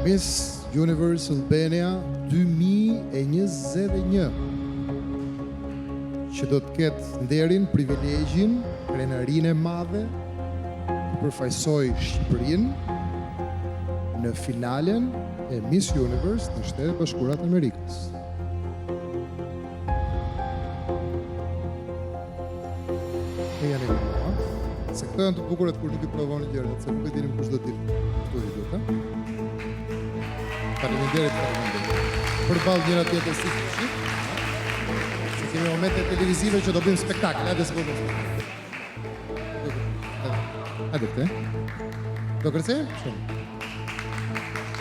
Miss Universe Albania 2021 që do të ketë nderin, privilegjin, krenarinë e madhe të përfaqësojë Shqipërinë në finalen e Miss Universe në Shtetet e Bashkuara të Amerikës. Ejani me mua, se këto janë të bukurat kur nuk i provoni gjërat, se nuk e dinim kush do të dilte. Këtu i lutem. Faleminderit, faleminderit. Përballë njëra tjetrës si të Se kemi momente televizive që do bëjmë spektakël, hajde se po bëjmë spektakël. Hajde këtë. Do kërcejmë? Shumë.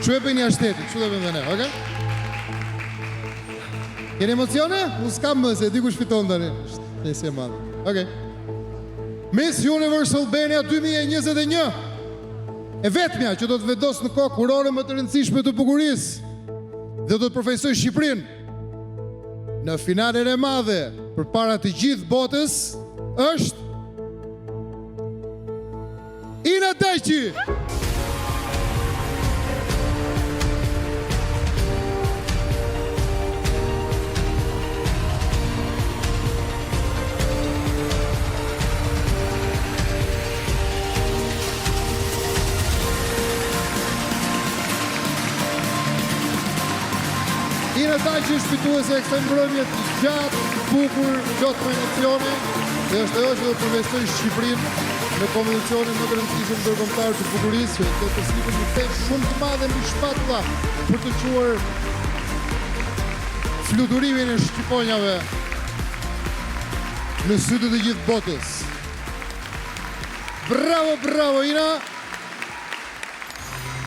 Që e bëjnë jashtë shtetit, që do bëjmë dhe ne, oke? Keni emocione? Unë s'kam më, se e di kush fiton tani. Është e madhe. Okej. Miss Universe Albania 2021. E vetmja që do të vendosë në kokë kurorën më të rëndësishme të bukurisë dhe do të përfaqësojë Shqipërinë në finalen e madhe përpara të gjithë botës është Ina Dajçi! Ina Dajçi është fituese e kësaj mbrëmje të gjatë, të bukur, plot me emocione dhe është ajo që do të përfaqësojë Shqipërinë në kompeticionin më të rëndësishëm ndërkombëtar të bukurisë, që do të përsipër një peshë shumë të madhe mbi shpatulla për të çuar fluturimin e shqiponjave në sy të të gjithë botës. Bravo, bravo Ina!